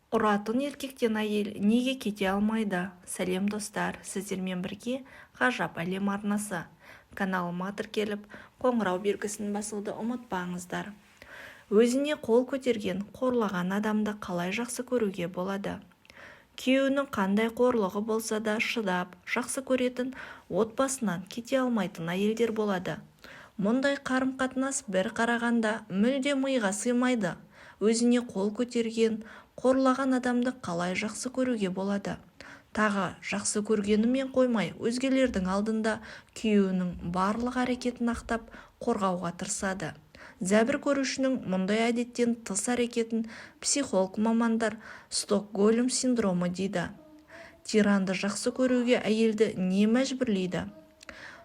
Ұратын еркектен әйел неге кете алмайды? Сәлем, достар! Сіздермен бірге Ғажап әлем арнасы. Каналыма тіркеліп, қоңырау белгісін басуды ұмытпаңыздар. Өзіне қол көтерген, қорлаған адамды қалай жақсы көруге болады? Күйеуінің қандай қорлығы болса да шыдап, жақсы көретін отбасынан кете алмайтын әйелдер болады. Мұндай қарым-қатынас бір қарағанда мүлде миға сыймайды. Өзіне қол көтерген, қорлаған адамды қалай жақсы көруге болады? Тағы жақсы көргенімен қоймай, өзгелердің алдында күйеуінің барлық әрекетін ақтап, қорғауға тырысады. Зәбір көрушінің мұндай әдеттен тыс әрекетін психолог мамандар Стокгольм синдромы дейді. Тиранды жақсы көруге әйелді не мәжбүрлейді?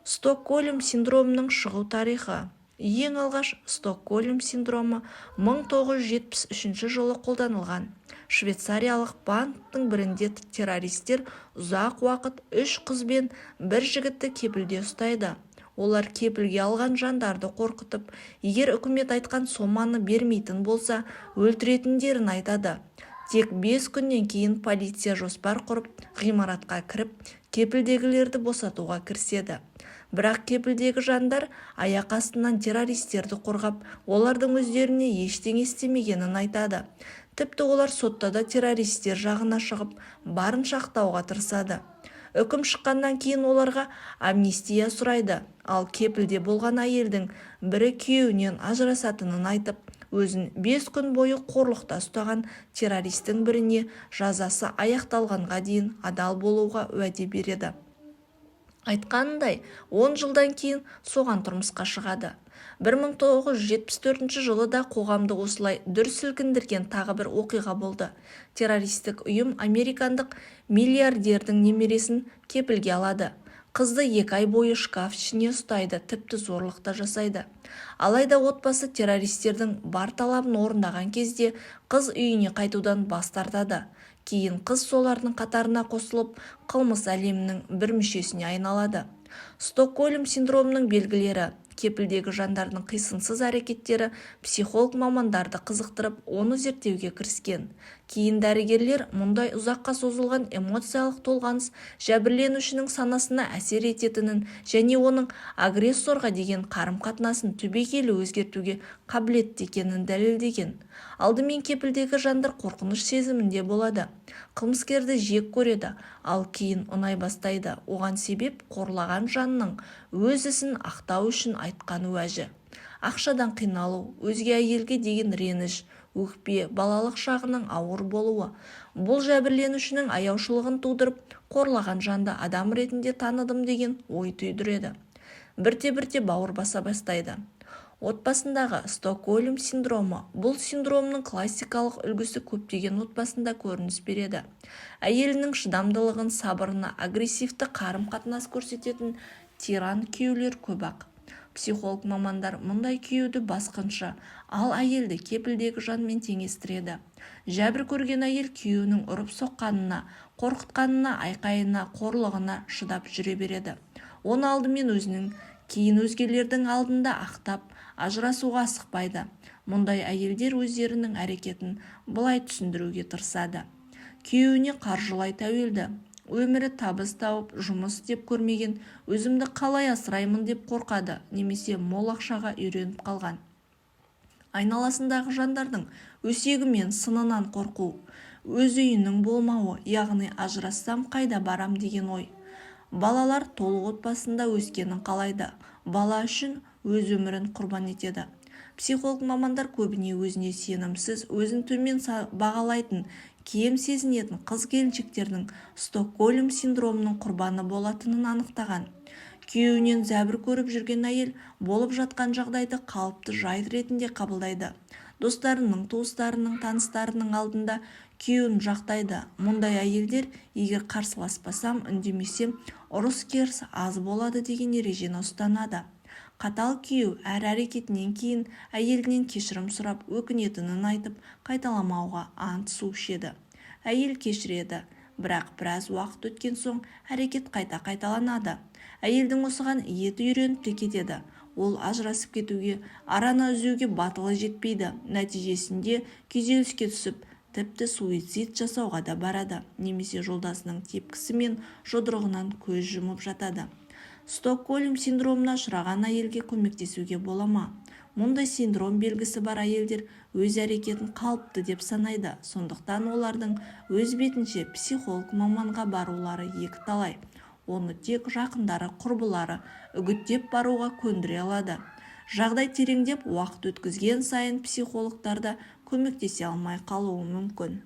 Стокгольм синдромының шығу тарихы. Ең алғаш Стокгольм синдромы 1973 жылы қолданылған. Швейцариялық банктің бірінде террористер ұзақ уақыт үш қыз бен бір жігітті кепілде ұстайды. Олар кепілге алған жандарды қорқытып, егер үкімет айтқан соманы бермейтін болса, өлтіретіндерін айтады. Тек 5 күннен кейін полиция жоспар құрып, ғимаратқа кіріп, кепілдегілерді босатуға кіріседі. Бірақ кепілдегі жандар аяқ астынан террористерді қорғап, олардың өздеріне ештеңе істемегенін айтады. Тіпті олар сотта да террористер жағына шығып, барынша ақтауға тырысады. Үкім шыққаннан кейін оларға амнистия сұрайды. Ал кепілде болған әйелдің бірі күйеуінен ажырасатынын айтып, өзін 5 күн бойы қорлықта ұстаған террористің біріне жазасы аяқталғанға дейін адал болуға уәде береді. Айтқанындай, 10 жылдан кейін соған тұрмысқа шығады. 1974 жылы да қоғамды осылай дүр сілкіндірген тағы бір оқиға болды. Террористік ұйым американдық миллиардердің немересін кепілге алады. Қызды 2 ай бойы шкаф ішіне ұстайды, тіпті зорлық та жасайды. Алайда отбасы террористердің бар талабын орындаған кезде қыз үйіне қайтудан бас тартады. Кейін қыз солардың қатарына қосылып, қылмыс әлемінің бір мүшесіне айналады. Стокгольм синдромының белгілері. Кепілдегі жандардың қисынсыз әрекеттері психолог мамандарды қызықтырып, оны зерттеуге кіріскен. Кейін дәрігерлер мұндай ұзаққа созылған эмоциялық толғаныс жәбірленушінің санасына әсер ететінін және оның агрессорға деген қарым-қатынасын түбегейлі өзгертуге қабілетті екенін дәлелдеген. Алдымен кепілдегі жандар қорқыныш сезімінде болады, қылмыскерді жек көреді, ал кейін ұнай бастайды. Оған себеп – қорлаған жанның өз ісін ақтау үшін айтқан уәжі, ақшадан қиналу, өзге әйелге деген реніш, өкпе, балалық шағының ауыр болуы. Бұл жәбірленушінің аяушылығын тудырып, қорлаған жанды адам ретінде таныдым деген ой түйдіреді. Бірте-бірте бауыр баса бастайды. Отбасындағы Стокгольм синдромы. Бұл синдромның классикалық үлгісі көптеген отбасында көрініс береді. Әйелінің шыдамдылығын, сабырына агрессивті қарым-қатынас көрсететін тиран күйеулер көп-ақ. Психолог мамандар мұндай күйеуді басқыншы, ал әйелді кепілдегі жанмен теңестіреді. Жәбір көрген әйел күйеуінің ұрып-соққанына, қорқытқанына, айқайына, қорлығына шыдап жүре береді. Оны алдымен өзінің, кейін өзгелердің алдында ақтап, ажырасуға асықпайды. Мұндай әйелдер өздерінің әрекетін былай түсіндіруге тырысады: күйеуіне қаржылай тәуелді, өмірі табыс тауып, жұмыс істеп көрмеген, өзімді қалай асыраймын деп қорқады немесе мол ақшаға үйреніп қалған, айналасындағы жандардың өсегі мен сынынан қорқу, өз үйінің болмауы, яғни ажырассам қайда барам деген ой. Балалар толық отбасында өскенін қалайды, бала үшін өз өмірін құрбан етеді. Психолог мамандар көбіне өзіне сенімсіз, өзін төмен бағалайтын, кем сезінетін қыз-келіншектердің Стокгольм синдромының құрбаны болатынын анықтаған. Күйеуінен зәбір көріп жүрген әйел болып жатқан жағдайды қалыпты жайт ретінде қабылдайды. Достарының, туыстарының, таныстарының алдында күйеуін жақтайды. Мұндай әйелдер егер қарсыласпасам, үндемесем, ұрыс-керіс аз болады деген ережені ұстанады. Қатал күйеу әр әрекетінен кейін әйелінен кешірім сұрап, өкінетінін айтып, қайталамауға ант су ішеді. Әйел кешіреді, бірақ біраз уақыт өткен соң әрекет қайта қайталанады. Әйелдің осыған еті үйреніп те кетеді. Ол ажырасып кетуге, араны үзуге батылы жетпейді. Нәтижесінде күйзеліске түсіп, Тіпті суицид жасауға да барады немесе жолдасының тепкісі мен жұдырығынан көз жұмып жатады. Стокгольм синдромына ұшыраған әйелге көмектесуге бола ма? Мұндай синдром белгісі бар әйелдер өз әрекетін қалыпты деп санайды. Сондықтан олардың өз бетінше психолог маманға барулары екіталай. Оны тек жақындары, құрбылары үгіттеп баруға көндіре алады. Жағдай тереңдеп, уақыт өткізген сайын психологтар да көмектесе алмай қалуы мүмкін.